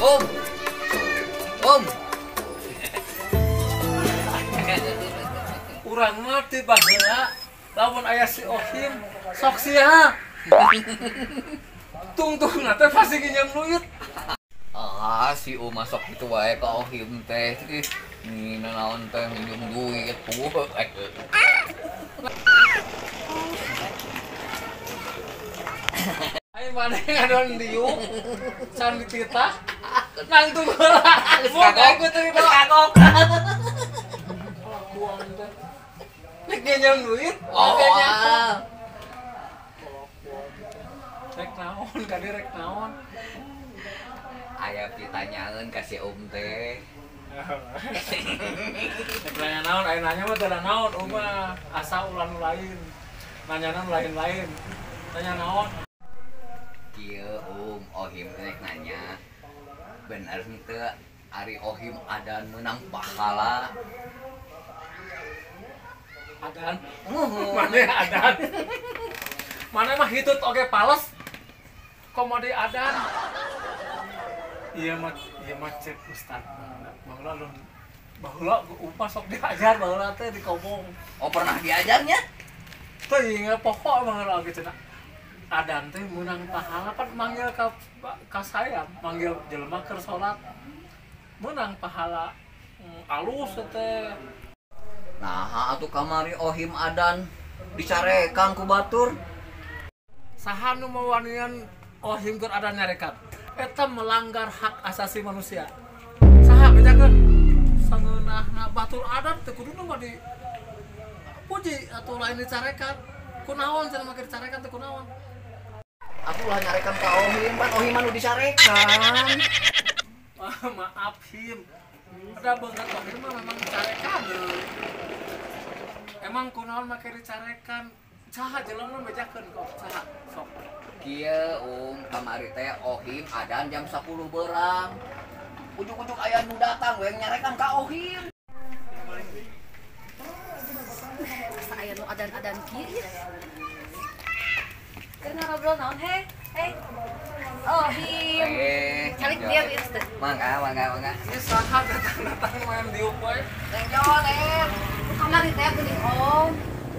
Om. Om. Urang mah ti baheula lamun aya si Ohim sok sia. Tungtungna teh pasti nginjem duit. Ah, si Om masuk gitu wae ka Ohim teh. Ih, ninaon teh minjem duit. Ayo mana ngadon diuk can dititah nangtung heula. Mun aku teh kagok. Kelakuan teh. Rek nginjem duit, makanya. Rek naon ka dieu rek naon? Aya ditanyaeun ka si Om teh. Rek nanya naon, aya nanya mah teu naon, Om mah asa ulah nu lain. Nanyana nu lain-lain. Nanya naon? Kieu Om, Ohim rek nanya. Bener henteu ari Ohim adan meunang pahala? Adan? Mana adan? Mana mah hitut oge pales. Komo deui adan? Ieu mah cek ustad baheula lun. Baheula upah sok diajar baheula teh di kobong. Oh, pernah diajarnya? Teu ingat pokok baheula oge cenah. Adan teh meunang pahala pan manggil ka saya, manggil jelema keur salat. Meunang pahala alus teh. Nah, atuh kamari Ohim adan dicarekan ku batur. Saha nu mawanian Ohim keur adan nyarekan? Eta melanggar hak asasi manusia. Saha bejakeun? Sangeunahna batur adan teh kuduna mah di puji atuh lain dicarekan. Kunaon cenah make dicarekan teh kunaon? Atuh ulah nyarekan ka Ohim, pan Ohim mah nu dicarekan. Maaf Him. Ada beungeut Ohim mah memang dicarekan. Emang kunaon make dicarekan? Saha jelema bejakeun kok saha sok. Kieu Om, kamari teh Ohim adan jam 10 berang. Ujug-ujug aya nu datang we nyarekan ka Ohim. Asa aya nu adan-adan kieu ieu. Keur ngobrol naon he? Hei. Ohim. Calik dia ieu teh. Mangga, mangga, mangga. Ieu saha datang-datang main diuk wae. Neng Jonet. Kamari teh geuning Om.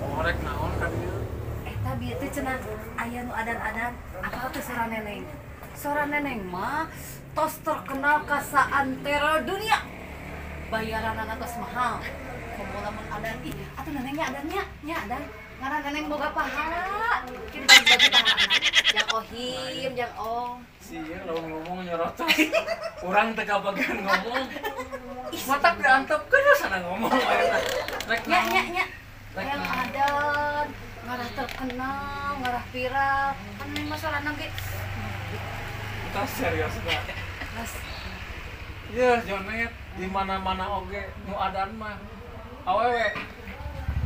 Oh, rek naon ka dieu? Eta bieu teh cenah aya nu adan-adan apal teh sora neneng. Sora neneng mah tos terkenal ka saantero dunia. Bayaranana tos mahal. Komo lamun adan ih atuh nenengnya adannya nya adan. Ngaran neneng boga pahala. Kieu dibagi-bagi pahala. Jang Ohim, jang Om. Sia lamun ngomong nyerocos. Urang teh kabagian ngomong. Matak diantepkeun sana ngomong ayeuna. Rek nya nya nya. Yang adan ngarah terkenal, ngarah viral. Kan ini masalah ge. Kita serius banget. Mas. Iya, Jonet di mana-mana oge nu adan mah. Awewe.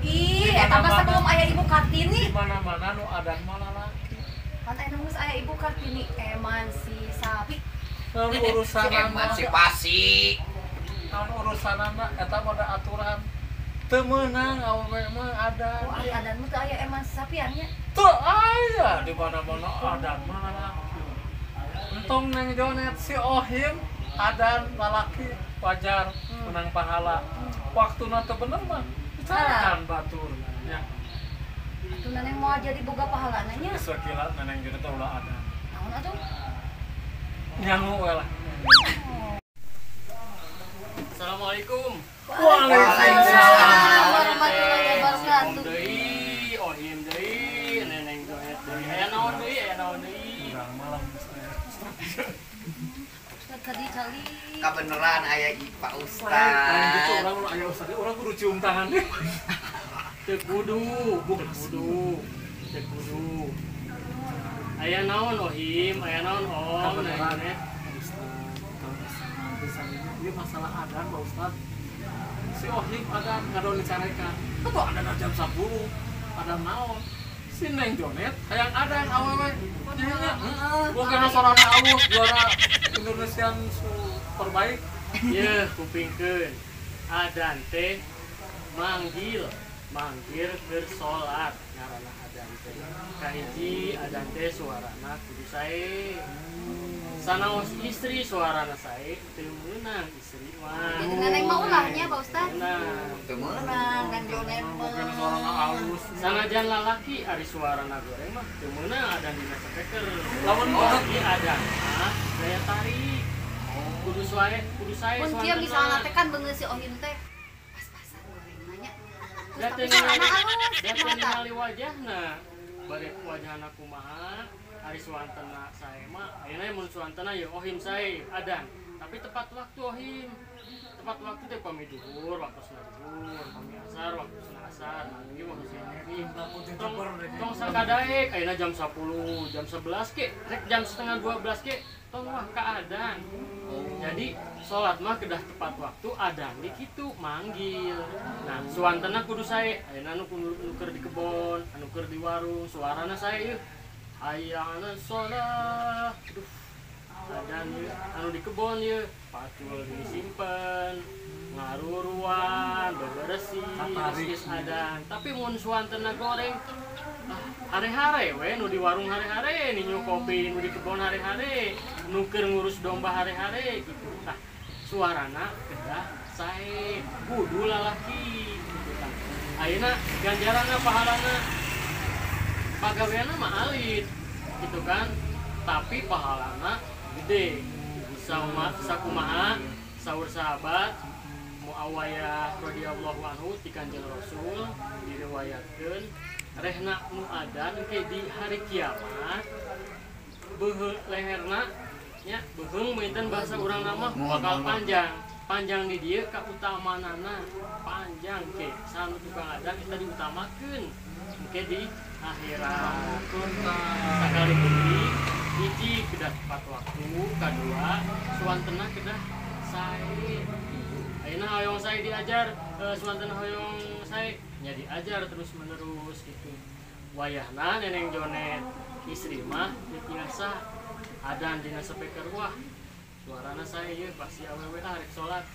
Ih, eta mah sebelum aya Ibu Kartini. Di mana-mana nu adan mah lalaki. Pan aya geus aya Ibu Kartini emansipasi. Naon urusanana emansipasi. Naon urusanana eta mah da aturan. Teu meunang awewe mah adan. Oh, ari adan mah teu aya emansipasian nya. Teu aya di mana-mana adan mah lalaki. Entong Neng Jonet si Ohim adan lalaki wajar menang pahala. Waktuna teu bener mah dicarekan batur nya. Atuh neneng moal jadi boga pahalana nya. Geus wakila neneng Jonet teh ulah adan. Naon atuh? Nyangu we lah. Assalamualaikum. Waalaikumsalam warahmatullahi wabarakatuh. Deui, Ohim deui, neneng Jonet deui. Aya naon deui, aya naon deui. Urang malam geus aya. Ustad tadi kali. Kabeneran aya Pak Ustad. Lain gitu urang aya ustad, urang kudu cium tangan deh. Teu kudu, teu kudu. Teu kudu. Aya naon Ohim, aya naon Om, kabeneran Jonet. Ini masalah adan Pak Ustad. Si Ohim adan ngadon dicarekan. Atuh adan jam 10, adan naon? Si Neng Jonet hayang adan awewe. Nya heeh. Bukan sorana alus juara Indonesian terbaik. Yeuh, kupingkeun. Adan teh manggil. Manggil keur salat ngaranna adan teh. Kahiji adan teh suarana kudu sae. Sanaos istri suarana sae teu meunang istri mah. Jadi neneng mah ulahnya Pak Ustad. Teu meunang kan jonet mah. Suarana alus. Sanajan lalaki ari suarana goreng mah teu meunang adan dina speaker. Lamun lalaki adan mah daya tarik. Kudu sae, kudu sae. Mun kieu misalna teh kan beungeut si Ohim teh pas-pasan goreng nanya. Da teu ningali wajahna. Bari wajahna kumaha? Ari suantena sae mah ayeuna mun suantena ye Ohim sae adan. Tapi tepat waktu Ohim. Tepat waktu teh pami duhur, waktosna duhur, pami asar, waktosna asar, maghrib waktosna maghrib. Tong sakadaek ayeuna jam 10, jam 11 ke, rek jam 11:30 ke, tong wah ka adan. Jadi salat mah kedah tepat waktu adan di kitu manggil. Nah, suantena kudu sae, ayeuna nu keur di kebon, anu keur di warung, suarana sae ieu. Hayya 'alas shalah. Aduh. Adan ieu anu di kebon ieu, pacul disimpen, ngaruruan, beberesih, geus adan. Tapi mun suantena goreng, hare-hare we nu di warung hare-hare, ninyu kopi nu di kebon hare-hare, nu keur ngurus domba hare-hare gitu. Tah, suarana kedah sae, kudu lalaki gitu tah. Ayeuna ganjaranna pahalana pagaweanna mah alit gitu kan, tapi pahalana gede. Sakumaha saur sahabat Muawiyah radhiyallahu anhu ti Kanjeng Rasul diriwayatkeun rehna nu adan ke di hari kiamat beuheung leherna nya beuheung meuteun bahasa urang mah bakal panjang. Panjang di dieu kautamanana panjang ke sanu tukang adan eta diutamakeun engke di akhirat. Sakali deui hiji kedah tepat waktu, kadua suantena kedah sae. Ayeuna hoyong sae diajar, suantena hoyong sae nya diajar terus menerus gitu. Wayahna neneng jonet istri mah teu tiasa adan dina speaker wah suarana sae ieu pasti awewe ah rek salat.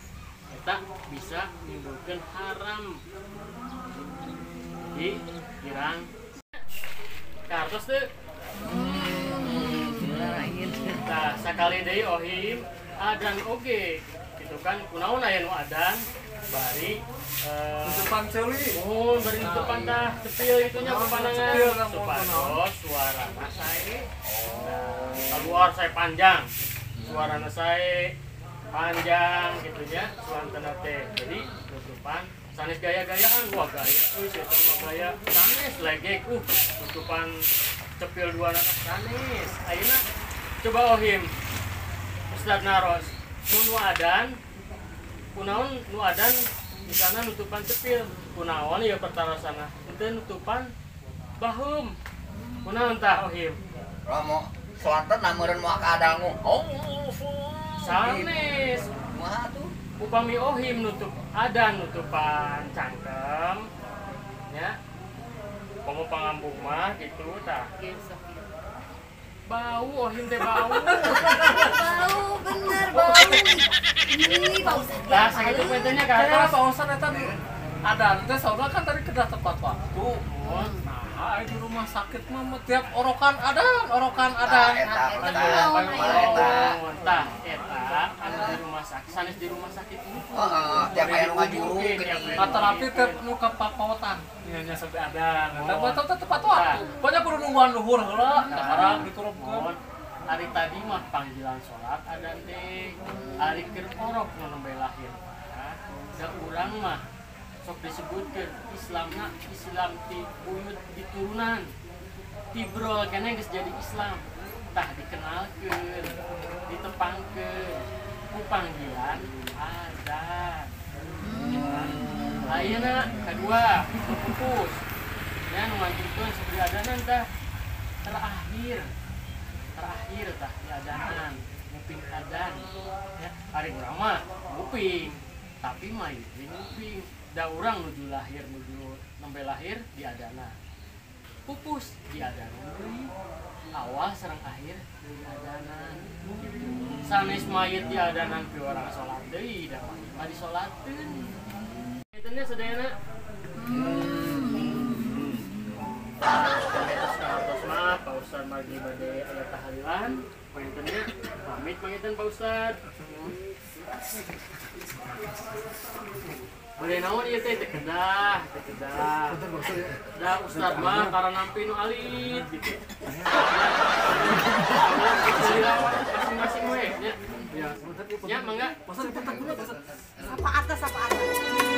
Eta bisa nimbulkeun haram. Jadi kirang kartos teu. Nah, sakali deui Ohim adan oge gitu kan kunaon aya nu adan bari tutupan ceuli. Muhun bari tutupan tah cepil itu nya pepanangan supados suarana sae. Nah, keluar sae panjang. Suarana sae panjang gitu nya suantena teh. Jadi tutupan sanes gaya-gayaan wah gaya euy eta mah gaya sanes legek tutupan cepil dua anak sanes. Ayeuna coba Ohim Ustad naros mun nu adan kunaon nu adan misalna nutupan cepil kunaon ieu pertarosana henteu nutupan baheum kunaon tah Ohim Romo suantena meureun moal kadangu. Oh sanes kumaha tuh upami Ohim nutup adan nutupan cangkem nya komo pangambung mah gitu tah bau Ohim teh bau. Bau bener bau. Ih, bau sakit. Tah sakitu pentenya ka atas. Pak Ustad eta di adan teh saudara kan tadi kedah tepat waktu. Nah, di rumah sakit mah tiap orokan adan, orokan adan. Tah eta anu di rumah sakit, sanes di rumah sakit itu. Heeh, tiap aya nu ngajuru geuning. Terapi tiap nu kapapaotan. Nya nya sampai adan. Eta teh tepat waktu. Banyak kudu nungguan luhur heula, sekarang diturunkeun. Hari tadi mah panggilan sholat adan teh, ari keur orok nu nembe lahir. Da urang mah sok disebutkeun Islamna Islam ti buyut diturunan. Ti brol keneh geus jadi Islam. Tah dikenalkeun, ditepangkeun ku panggilan azan. Ayeuna kadua nu pupus. Nya nu nganjurkeun sok diadanan tah terakhir. Terakhir tah diadanan, nguping adan. Ya, ari urang mah nguping, tapi mah ieu nguping. Da urang nuju lahir nuju nembe lahir diadana. Pupus diadanan deui. Awal sareng akhir diadanan. Gitu. Sanes mayit diadanan pi urang salat deui da mayit mah disolatkeun. Kitu nya sadayana. Terus kahartos mah Pak Ustad margi bade aya tahlilan, panginten nya pamit panginten Pak Ustad. Bade naon ieu teh teu kedah, teu kedah. Da Ustad mah tara nampi nu alit gitu. Masing-masing we nya. Ya. Ya mangga. Pasal dipentak dulu, pasal. Sapa atas, sapa atas.